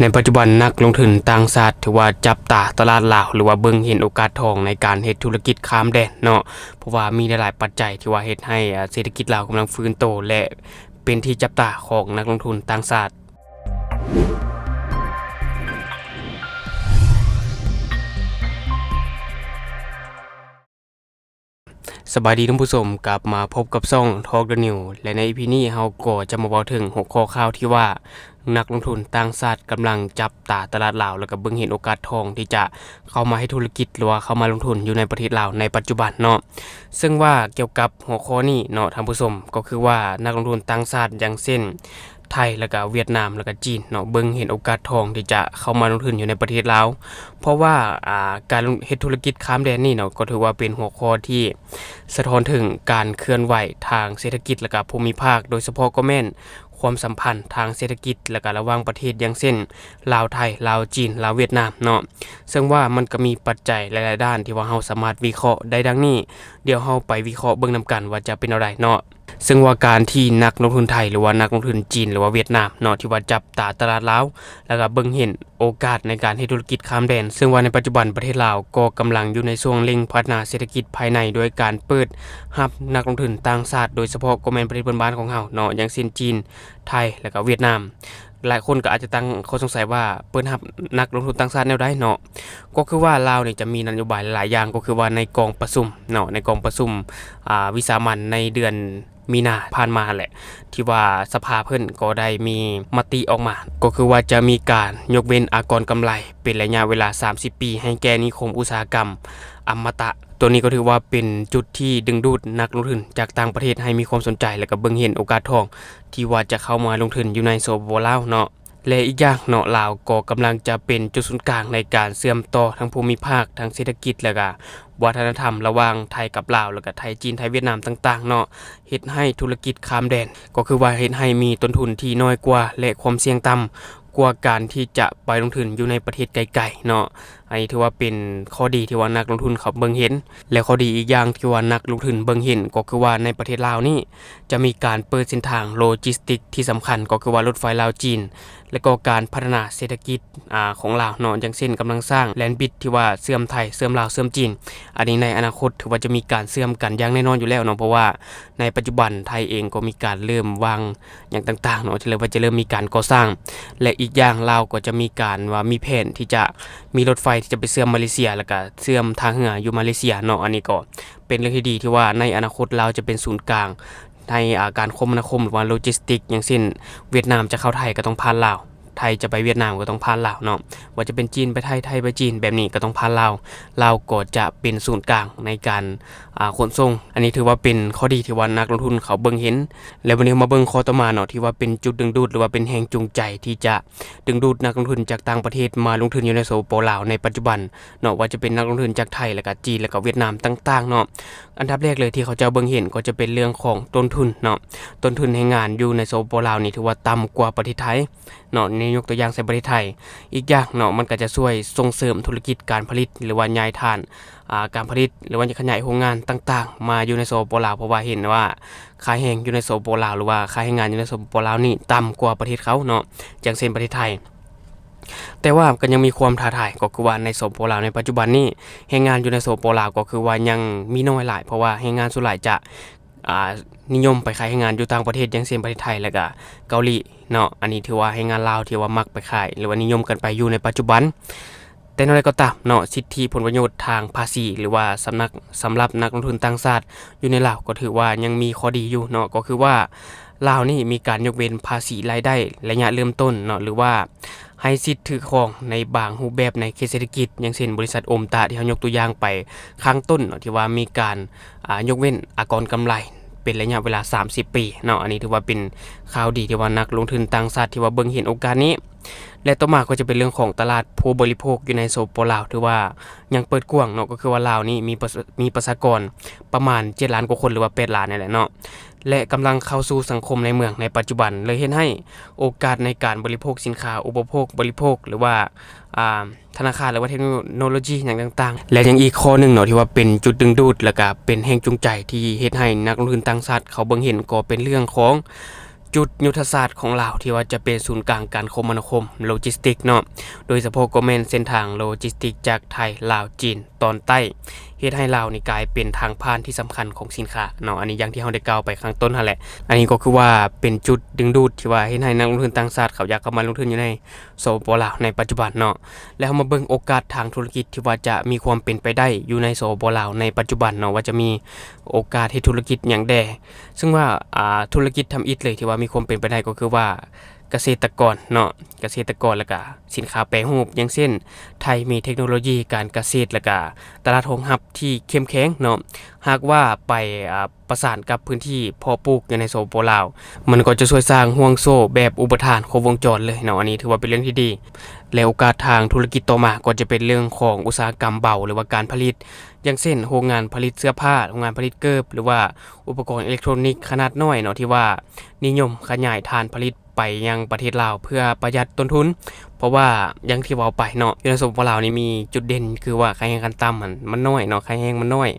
ໃນປັດຈຸບັນ ນັກລົງທຶນຕ່າງຊາດຖືວ່າຈັບຕາຕະຫຼາດລາວ ຫຼືວ່າເບິ່ງເຫັນໂອກາດທອງໃນການເຮັດທຸລະກິດຂ້າມແດນເນາະ, ເພາະວ່າມີຫຼາຍໆປັດໄຈທີ່ວ່າເຮັດໃຫ້ ອາ ເສດຖະກິດລາວກຳລັງຟື້ນໂຕ ແລະ ເປັນທີ່ຈັບຕາຂອງນັກລົງທຶນຕ່າງຊາດ. ສະບາຍດີທ່ານຜູ້ຊົມ, ກັບມາພົບກັບຊ່ອງ Talk the News ແລະ ໃນ ອີ ພີ ນີ້ເຮົາກໍຈະມາເວົ້າເຖິງຫົວຂໍ້ຂ່າວທີ່ວ່າ ນັກລົງທຶນຕ່າງຊາດກຳລັງຈັບຕາຕະຫຼາດລາວ ແລ້ວກໍເບິ່ງເຫັນໂອກາດທອງທີ່ຈະເຂົ້າມາເຮັດທຸລະກິດ ຫຼືວ່າເຂົ້າມາລົງທຶນຢູ່ໃນປະເທດລາວໃນປັດຈຸບັນເນາະ. ເຊິ່ງວ່າກ່ຽວກັບຫົວຂໍ້ນີ້ເນາະທ່ານຜູ້ຊົມ, ກໍຄືວ່ານັກລົງທຶນຕ່າງຊາດ ຢ່າງເຊັ່ນ ໄທ ແລ້ວກະຫວຽດນາມ ແລ້ວກະຈີນເນາະ ເບິ່ງເຫັນໂອກາດທອງທີ່ຈະເຂົ້າມາລົງທຶນຢູ່ໃນປະເທດລາວ. ເພາະວ່າ ອາ ການເຮັດທຸລະກິດຂ້າມແດນນີ້ເນາະ ກໍຖືວ່າເປັນຫົວຂໍ້ທີ່ສະທ້ອນເຖິງການເຄື່ອນໄຫວທາງເສດຖະກິດ ແລ້ວກະພູມິພາກ, ໂດຍສະເພາະກໍແມ່ນຄວາມສຳພັນທາງເສດຖະກິດ ແລ້ວກະລະຫວ່າງປະເທດ ຢ່າງເຊັ່ນ ລາວໄທ, ລາວຈີນ, ລາວຫວຽດນາມເນາະ. ເຊິ່ງວ່າມັນກໍມີປັດໄຈຫຼາຍໆດ້ານທີ່ວ່າເຮົາສາມາດວິເຄາະໄດ້ດັ່ງນີ້, ດຽວເຮົາໄປວິເຄາະເບິ່ງນຳກັນວ່າຈະເປັນແນວໃດເນາະ. ເຊິ່ງວ່າການທີ່ນັກລົງທຶນໄທ ຫຼືວ່ານັກລົງທຶນຈີນ ຫຼືວ່າຫວຽດນາມເນາະ ທີ່ວ່າຈັບຕາຕະຫຼາດລາວ ແລ້ວກໍເບິ່ງເຫັນໂອກາດໃນການເຮັດທຸລະກິດຂ້າມແດນ, ເຊິ່ງວ່າໃນປັດຈຸບັນປະເທດລາວກໍກຳລັງຢູ່ໃນຊ່ວງເລັ່ງພັດທະນາເສດຖະກິດພາຍໃນ ໂດຍການເປີດຮັບນັກລົງທຶນຕ່າງຊາດ, ໂດຍສະເພາະກໍແມ່ນປະເທດເພື່ອນບ້ານຂອງເຮົາເນາະ, ຢ່າງເຊັ່ນ ຈີນ, ໄທ ແລ້ວກໍຫວຽດນາມ. ຫຼາຍຄົນກໍອາດຈະຕັ້ງຂໍ້ສົງໄສວ່າເປີດຮັບນັກລົງທຶນຕ່າງຊາດແນວໃດເນາະ? ກໍຄືວ່າລາວນີ້ຈະມີນະໂຍບາຍຫຼາຍໆຢ່າງ, ກໍຄືວ່າໃນກອງປະຊຸມເນາະ, ໃນກອງປະຊຸມ ອາ ວິສາມັນໃນເດືອນມີນາຜ່ານມາຫັ້ນແຫຼະ ທີ່ວ່າສະພາເພິ່ນກໍໄດ້ມີມະຕິອອກມາ, ກໍຄືວ່າຈະມີການຍົກເວັ້ນອາກອນກຳໄລເປັນໄລຍະເວລາສາມສິບປີ ໃຫ້ແກ່ນິຄົມອຸດສາຫະກຳອຳມະຕະ. ຕົວນີ້ກໍຖືວ່າເປັນຈຸດທີ່ດຶງດູດນັກລົງທຶນຈາກຕ່າງປະເທດໃຫ້ມີຄວາມສົນໃຈ ແລະ ກໍເບິ່ງເຫັນໂອກາດທອງ ທີ່ວ່າຈະເຂົ້າມາລົງທຶນຢູ່ໃນ ສປປ ລາວເນາະ. ແລະ ອີກຢ່າງເນາະ, ລາວກໍກຳລັງຈະເປັນຈຸດສູນກາງໃນການເຊື່ອມຕໍ່ທາງພູມິພາກ, ທາງເສດຖະກິດ ແລະ ກະວັດທະນະທຳລະຫວ່າງໄທກັບລາວ, ແລະ ກະໄທ, ຈີນ, ໄທ, ຫວຽດນາມຕ່າງໆເນາະ, ເຮັດໃຫ້ທຸລະກິດຂ້າມແດນ, ກໍຄືວ່າເຮັດໃຫ້ມີຕົ້ນທຶນທີ່ນ້ອຍກວ່າ ແລະ ຄວາມສ່ຽງຕ່ຳກວ່າການທີ່ຈະໄປລົງທຶນຢູ່ໃນປະເທດໄກໆເນາະ. ອັນນີ້ຖືວ່າເປັນຂໍ້ດີທີ່ວ່ານັກລົງທຶນເຂົາເບິ່ງເຫັນ. ແລະ ຂໍ້ດີອີກຢ່າງທີ່ວ່ານັກລົງທຶນເບິ່ງເຫັນ ກໍຄືວ່າໃນປະເທດລາວນີ້ຈະມີການເປີດເສັ້ນທາງໂລຈິສຕິກທີ່ສຳຄັນ ກໍຄືວ່າລົດໄຟລາວ-ຈີນ ແລະ ກໍການພັດທະນາເສດຖະກິດ ອາ ຂອງລາວເນາະ, ຢ່າງເຊັ່ນກຳລັງສ້າງແລນບຣິດທີ່ວ່າເຊື່ອມໄທ, ເຊື່ອມລາວ, ເຊື່ອມຈີນ. ອັນນີ້ໃນອະນາຄົດຖືວ່າຈະມີການເຊື່ອມກັນຢ່າງແນ່ນອນຢູ່ແລ້ວເນາະ, ເພາະວ່າໃນປັດຈຸບັນໄທເອງກໍມີການເລີ່ມວາງ ຫຍັງຕ່າງໆເນາະ ທີ່ເລີຍວ່າຈະເລີ່ມມີການກໍ່ສ້າງ ແລະ ອີກຢ່າງລາວກໍຈະມີການວ່າມີແຜນທີ່ຈະມີລົດໄຟທີ່ຈະໄປເຊື່ອມມາເລເຊຍ ແລ້ວກະເຊື່ອມທ່າເຮືອຢູ່ມາເລເຊຍເນາະ. ອັນນີ້ກໍເປັນເລື່ອງທີ່ດີທີ່ວ່າໃນອະນາຄົດລາວຈະເປັນສູນກາງໃນ ອາ ການຄົມມະນາຄົມ ຫຼືວ່າໂລຈິສຕິກ, ຢ່າງເຊັ່ນຫວຽດນາມຈະເຂົ້າໄທກໍຕ້ອງຜ່ານລາວ, ໄທຈະໄປຫວຽດນາມກໍຕ້ອງຜ່ານລາວເນາະ, ວ່າຈະເປັນຈີນໄປໄທ, ໄທໄປຈີນ ແບບນີ້ກໍຕ້ອງຜ່ານລາວ, ລາວກໍຈະເປັນສູນກາງໃນການ ອາ ຂົນສົ່ງ. ອັນນີ້ຖືວ່າເປັນຂໍ້ດີທີ່ວ່ານັກລົງທຶນເຂົາເບິ່ງເຫັນ. ແລ້ວບັດນີ້ເຮົາມາເບິ່ງຂໍ້ຕໍ່ມາເນາະ ທີ່ວ່າເປັນຈຸດດຶງດູດ ຫຼືວ່າເປັນແຮງຈູງໃຈທີ່ຈະດຶງດູດນັກລົງທຶນຈາກຕ່າງປະເທດມາລົງທຶນຢູ່ໃນ ສປປ ລາວ ໃນປັດຈຸບັນເນາະ, ວ່າຈະເປັນນັກລົງທຶນຈາກໄທ ແລ້ວກະຈີນ ແລ້ວກະຫວຽດນາມຕ່າງໆເນາະ. ອັນດັບແລກເລີຍທີ່ເຂົາເຈົ້າເບິ່ງເຫັນກໍຈະເປັນເລື່ອງຂອງຕົ້ນທຶນເນາະ, ຕົ້ນທຶນແຮງງານຢູ່ໃນ ສປປ ລາວ ນີ້ຖືວ່າຕ່ຳກວ່າປະເທດໄທເນາະ, ນີ້ຍົກຕົວຢ່າງໃສ່ປະເທດໄທ. ອີກຢ່າງເນາະ ມັນກໍຈະຊ່ວຍສົ່ງເສີມທຸລະກິດການຜະລິດ ຫຼືວ່າຍ້າຍຖານ ອາ ການຜະລິດ ຫຼືວ່າຂະຫຍາຍໂຮງງານຕ່າງໆມາຢູ່ໃນ ສປປ ລາວ ເພາະວ່າເຫັນວ່າຄ່າແຮງຢູ່ໃນ ສປປ ລາວ ຫຼືວ່າຄ່າແຮງງານຢູ່ໃນ ສປປ ລາວ ນີ້ຕ່ຳກວ່າປະເທດເຂົາເນາະ, ຢ່າງເຊັ່ນປະເທດໄທ. ແຕ່ວ່າກໍຍັງມີຄວາມທ້າທາຍ ກໍຄືວ່າໃນ ສປປ ລາວ ໃນປັດຈຸບັນນີ້ ແຮງງານຢູ່ໃນ ສປປ ລາວ ກໍຄືວ່າຍັງມີໜ້ອຍຫຼາຍ, ເພາະວ່າແຮງງານສ່ວນຫຼາຍຈະ ອາ ນິຍົມໄປຂາຍແຮງງານຢູ່ຕ່າງປະເທດ ຢ່າງເຊັ່ນປະເທດໄທ ແລ້ວກະເກົາຫຼີເນາະ. ອັນນີ້ຖືວ່າແຮງງານລາວທີ່ວ່າມັກໄປຂາຍ ຫຼືວ່ານິຍົມກັນໄປຢູ່ໃນປັດຈຸບັນ. ແຕ່ແນວໃດກໍຕາມເນາະ, ສິດທິຜົນປະໂຫຍດທາງພາສີ ຫຼືວ່າສຳນັກ ສຳລັບນັກລົງທຶນຕ່າງຊາດຢູ່ໃນລາວ ກໍຖືວ່າຍັງມີຂໍ້ດີຢູ່ເນາະ, ກໍຄືວ່າລາວນີ້ມີການຍົກເວັ້ນພາສີລາຍໄດ້ໄລຍະເລີ່ມຕົ້ນເນາະ ຫຼືວ່າໃຫ້ສິດຖືຄອງໃນບາງຮູບແບບໃນເຂດເສດຖະກິດ, ຢ່າງເຊັ່ນບໍລິສັດອົມຕະທີ່ເຮົາຍົກຕົວຢ່າງໄປຂ້າງຕົ້ນເນາະ ທີ່ວ່າມີການ ອາ ຍົກເວັ້ນອາກອນກຳໄລເປັນໄລຍະເວລາສາມສິບປີເນາະ. ອັນນີ້ຖືວ່າເປັນຂ່າວດີທີ່ວ່ານັກລົງທຶນຕ່າງຊາດທີ່ວ່າເບິ່ງເຫັນໂອກາດນີ້. ແລະ ຕໍ່ມາກໍຈະເປັນເລື່ອງຂອງຕະຫຼາດຜູ້ບໍລິໂພກຢູ່ໃນ ສປປ ລາວ ຖືວ່າຍັງເປີດກວ້າງເນາະ, ກໍຄືວ່າລາວນີ້ມີປະຊາ ມີປະຊາກອນປະມານເຈັດລ້ານກວ່າຄົນ ຫຼືວ່າແປດລ້ານນີ້ແຫຼະເນາະ, ແລະ ກຳລັງເຂົ້າສູ່ສັງຄົມໃນເມືອງໃນປັດຈຸບັນ ເລີຍເຮັດໃຫ້ໂອກາດໃນການບໍລິໂພກສິນຄ້າອຸປະໂພກບໍລິໂພກ ຫຼືວ່າ ອາ ທະນາຄານ ຫຼືວ່າເທັກໂນໂລຢີຫຍັງຕ່າງໆ ແລະ ຍັງອີກຂໍ້ໜຶ່ງເນາະ ທີ່ວ່າເປັນຈຸດດຶງດູດ ແລ້ວກະເປັນແຮງຈູງໃຈທີ່ເຮັດໃຫ້ນັກລົງທຶນຕ່າງຊາດເຂົາເບິ່ງເຫັນ ກໍເປັນເລື່ອງຂອງ ຈຸດຍຸດທະສາດຂອງລາວ ທີ່ວ່າຈະເປັນສູນກາງການຄົມມະນາຄົມ ໂລຈິສຕິກເນາະ, ໂດຍສະເພາະກໍແມ່ນເສັ້ນທາງໂລຈິສຕິກຈາກໄທ, ລາວ, ຈີນຕອນໃຕ້, ເຮັດໃຫ້ລາວນີ້ກາຍເປັນທາງຜ່ານທີ່ສຳຄັນຂອງສິນຄ້າເນາະ. ອັນນີ້ຢ່າງທີ່ເຮົາໄດ້ກ່າວໄປຂ້າງຕົ້ນຫັ້ນແຫຼະ, ອັນນີ້ກໍຄືວ່າເປັນຈຸດດຶງດູດທີ່ວ່າເຮັດໃຫ້ນັກລົງທຶນຕ່າງຊາດເຂົາຢາກເຂົ້າມາລົງທຶນຢູ່ໃນ ສປປ ລາວໃນປັດຈຸບັນເນາະ. ແລ້ວເຮົາມາເບິ່ງໂອກາດທາງທຸລະກິດທີ່ວ່າຈະມີຄວາມເປັນໄປໄດ້ຢູ່ໃນ ສປປ ລາວໃນປັດຈຸບັນເນາະ ວ່າຈະມີໂອກາດເຮັດທຸລະກິດຫຍັງແດ່. ເຊິ່ງວ່າ ອ່າ ທຸລະກິດທຳອິດເລີຍທີ່ວ່າມີຄວາມເປັນໄປໄດ້ກໍຄືວ່າກະເສດຕະກອນເນາະ, ກະເສດຕະກອນ ແລ້ວກະສິນຄ້າແປຮູບ ຢ່າງເຊັ່ນ ໄທມີເທັກໂນໂລຢີການກະເສດ ແລ້ວກະຕະຫຼາດຮອງຮັບທີ່ເຂັ້ມແຂງເນາະ. ຫາກວ່າໄປ ອ່າ ປະສານກັບພື້ນທີ່ເພາະປູກຢູ່ໃນ ສປປ ລາວ ມັນກໍຈະຊ່ວຍສ້າງຫ່ວງໂສ້ແບບອຸປະທານຄົບວົງຈອນເລີຍເນາະ. ອັນນີ້ຖືວ່າເປັນເລື່ອງທີ່ດີ ແລະ ໂອກາດທາງທຸລະກິດຕໍ່ມາກໍຈະເປັນເລື່ອງຂອງອຸດສາຫະກຳເບົາ ຫຼືວ່າການຜະລິດ ຢ່າງເຊັ່ນ ໂຮງງານຜະລິດເສື້ອຜ້າ, ໂຮງງານຜະລິດເກີບ ຫຼືວ່າອຸປະກອນເອເລັກໂທຣນິກຂະໜາດນ້ອຍເນາະ ທີ່ວ່ານິຍົມຂະຫຍາຍຖານຜະລິດໄປຍັງປະເທດລາວ ເພື່ອປະຢັດຕົ້ນທຶນ. ເພາະວ່າຢ່າງທີ່ເວົ້າໄປເນາະ ຢູ່ໃນ ສປປ ລາວນີ້ມີຈຸດເດັ່ນຄືວ່າຄ່າແຮງຂັ້ນຕ່ຳມັນ ມັນນ້ອຍເນາະ, ຄ່າແຮງມັນນ້ອຍ.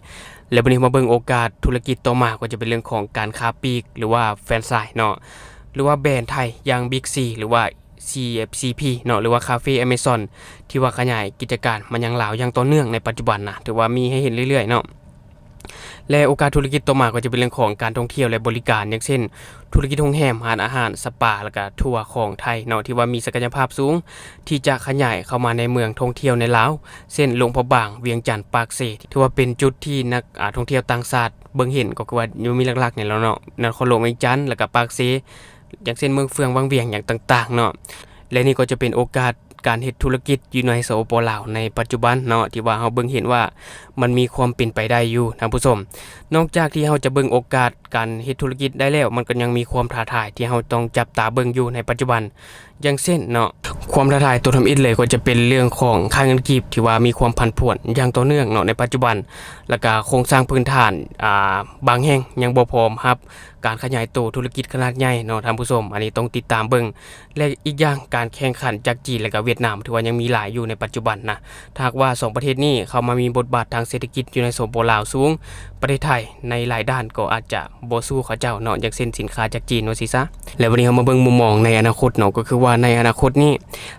ແລ້ວບັດນີ້ເຮົາມາເບິ່ງໂອກາດທຸລະກິດຕໍ່ມາ ກໍຈະເປັນເລື່ອງຂອງການຄ້າປີກ ຫຼືວ່າແຟຣນໄຊເນາະ ຫຼືວ່າແບຣນໄທຢ່າງ Big C ຫຼືວ່າ CFCP ເນາະ ຫຼືວ່າ Cafe Amazon ທີ່ວ່າຂະຫຍາຍກິດຈະການມາຍັງລາວຢ່າງຕໍ່ເນື່ອງໃນປັດຈຸບັນນະ ຖືວ່າມີໃຫ້ເຫັນເລື້ອຍໆເນາະ. ແລະ ໂອກາດທຸລະກິດຕໍ່ມາກໍຈະເປັນເລື່ອງຂອງການທ່ອງທ່ຽວ ແລະ ບໍລິການ ຢ່າງເຊັ່ນ ທຸລະກິດໂຮງແຮມ, ຮ້ານອາຫານ, ສະປາ ແລ້ວກະທົວຂອງໄທເນາະ ທີ່ວ່າມີສັກກະຍະພາບສູງທີ່ຈະຂະຫຍາຍເຂົ້າມາໃນເມືອງທ່ອງທ່ຽວໃນລາວ ເຊັ່ນ ຫຼວງພະບາງ, ວຽງຈັນ, ປາກເຊ ຖືວ່າເປັນຈຸດທີ່ນັກ ອາ ທ່ອງທ່ຽວຕ່າງຊາດເບິ່ງເຫັນ ກໍຄືວ່າຢູ່ມີຫຼັກໆນີ້ແຫຼະເນາະ ນະຄອນຫຼວງວຽງຈັນ ແລ້ວກະປາກເຊ ຢ່າງເຊັ່ນ ເມືອງເຟືອງ, ວັງວຽງ ຫຍັງຕ່າງໆເນາະ. ແລະ ນີ້ກໍຈະເປັນໂອກາດການເຮັດທຸລະກິດຢູ່ໃນ ສປປ ລາວໃນປັດຈຸບັນເນາະ ທີ່ວ່າເຮົາເບິ່ງເຫັນວ່າມັນມີຄວາມເປັນໄປໄດ້ຢູ່ທ່ານຜູ້ຊົມ. ນອກຈາກທີ່ເຮົາຈະເບິ່ງໂອກາດການເຮັດທຸລະກິດໄດ້ແລ້ວ ມັນກໍຍັງມີຄວາມທ້າທາຍທີ່ເຮົາຕ້ອງຈັບຕາເບິ່ງຢູ່ໃນປັດຈຸບັນ ຢ່າງເຊັ່ນເນາະ ຄວາມທ້າທາຍຕົວທຳອິດເລີຍກໍຈະເປັນເລື່ອງຂອງຄ່າເງິນກີບ ທີ່ວ່າມີຄວາມຜັນຜວນຢ່າງຕໍ່ເນື່ອງເນາະໃນປັດຈຸບັນ ແລ້ວກະໂຄງສ້າງພື້ນຖານ ອາ ບາງແຫ່ງຍັງບໍ່ພ້ອມຮັບ ການຂະຫຍາຍໂຕທຸລະກິດຂະໜາດໃຫຍ່ເນາະທ່ານຜູ້ຊົມ, ອັນນີ້ຕ້ອງຕິດຕາມເບິ່ງ. ແລະ ອີກຢ່າງການແຂ່ງຂັນຈາກຈີນ ແລະ ກະຫວຽດນາມ ຖືວ່າຍັງມີຫຼາຍຢູ່ໃນປັດຈຸບັນນະ. ຖ້າຫາກວ່າສອງປະເທດນີ້ເຂົ້າມາມີບົດບາດທາງເສດຖະກິດຢູ່ໃນ ສປປ ລາວ ສູງ, ປະເທດໄທໃນຫຼາຍດ້ານກໍອາດຈະບໍ່ສູ້ເຂົາເຈົ້າເນາະ, ຢ່າງເຊັ່ນສິນຄ້າຈາກຈີນວ່າຊີ້ຊະ. ແລະ ວັນນີ້ເຮົາມາເບິ່ງມຸມມອງໃນອະນາຄົດເນາະ, ກໍຄືວ່າໃນອະນາຄົດນີ້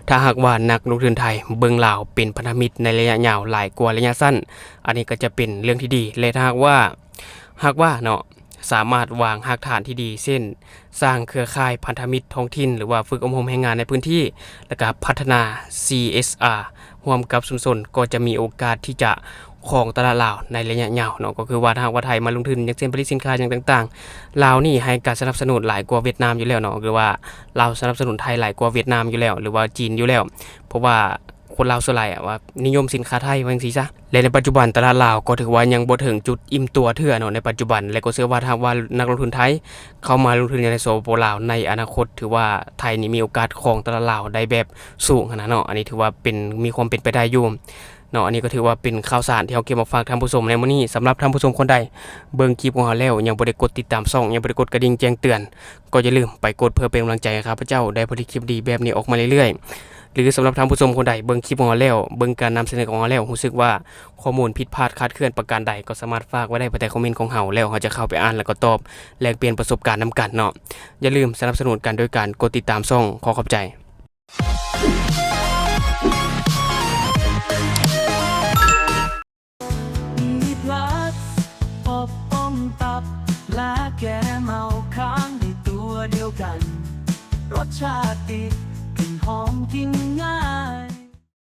ຖ້າຫາກວ່ານັກລົງທຶນໄທເບິ່ງລາວເປັນພັນທະມິດໃນໄລຍະຍາວຫຼາຍກວ່າໄລຍະສັ້ນ, ອັນນີ້ກໍຈະເປັນເລື່ອງທີ່ດີ. ແລະ ຖ້າຫາກວ່າ ຫາກວ່າເນາະ ສາມາດວາງຮາກຖານທີ່ດີ ເຊັ່ນ ສ້າງເຄືອຂ່າຍພັນທະມິດທ້ອງຖິ່ນ ຫຼືວ່າຝຶກອົບຮົມແຮງງານໃນພື້ນທີ່ ແລ້ວກະພັດທະນາ CSR ຮ່ວມກັບຊຸມຊົນ ກໍຈະມີໂອກາດທີ່ຈະຄອງຕະຫຼາດລາວໃນໄລຍະຍາວເນາະ. ກໍຄືວ່າຖ້າຫາກວ່າໄທມາລົງທຶນ ຢ່າງເຊັ່ນ ຜະລິດສິນຄ້າຫຍັງຕ່າງໆ ລາວນີ້ໃຫ້ການສະໜັບສະໜູນຫຼາຍກວ່າຫວຽດນາມຢູ່ແລ້ວເນາະ, ຫຼືວ່າລາວສະໜັບສະໜູນໄທຫຼາຍກວ່າຫວຽດນາມຢູ່ແລ້ວ ຫຼືວ່າຈີນຢູ່ແລ້ວ, ເພາະວ່າ ຄົນລາວສ່ວນຫຼາຍອະ ວ່ານິຍົມສິນຄ້າໄທວ່າຈັ່ງຊີ້ຊະ. ແລະ ໃນປັດຈຸບັນຕະຫຼາດລາວກໍຖືວ່າຍັງບໍ່ເຖິງຈຸດອີ່ມຕົວເທື່ອເນາະໃນປັດຈຸບັນ, ແລະ ກໍເຊື່ອວ່າຖ້າຫາກວ່ານັກລົງທຶນໄທເຂົ້າມາລົງທຶນຢູ່ໃນ ສປປ ລາວ ໃນອະນາຄົດ ຖືວ່າໄທນີ້ມີໂອກາດຄອງຕະຫຼາດລາວໄດ້ແບບສູງຫັ້ນນະເນາະ. ອັນນີ້ຖືວ່າເປັນ ມີຄວາມເປັນໄປໄດ້ຢູ່ເນາະ. ອັນນີ້ກໍຖືວ່າເປັນຂ່າວສານທີ່ເຮົາເກັບມາຝາກທ່ານຜູ້ຊົມໃນມື້ນີ້. ສຳລັບທ່ານຜູ້ຊົມຄົນໃດເບິ່ງຄລິບຂອງເຮົາແລ້ວ ຍັງບໍ່ໄດ້ກົດຕິດຕາມຊ່ອງ, ຍັງບໍ່ໄດ້ກົດກະດິ່ງແຈ້ງເຕືອນ, ກໍຢ່າລືມໄປກົດເພື່ອເປັນກຳລັງໃຈໃຫ້ຂ້າພະເຈົ້າໄດ້ຜະລິດຄລິບດີແບບນີ້ອອກມາເລື້ອຍໆ. ຫຼື ສຳລັບທ່ານຜູ້ຊົມຄົນໃດເບິ່ງຄລິບຂອງເຮົາແລ້ວ, ເບິ່ງການນຳສະເໜີຂອງເຮົາແລ້ວ ຮູ້ສຶກວ່າຂໍ້ມູນຜິດພາດຄາດເຄື່ອນປະການໃດ ກໍສາມາດຝາກໄວ້ໄດ້ພາຍໃຕ້ຄອມເມັນຂອງເຮົາ ແລ້ວເຮົາຈະເຂົ້າໄປອ່ານ ແລ້ວກໍຕອບ ແລກປ່ຽນປະສົບການນຳກັນເນາະ. ຢ່າລືມສະໜັບສະໜູນກັນໂດຍການກົດຕິດຕາມຊ່ອງ. ຂໍຂອບໃຈ.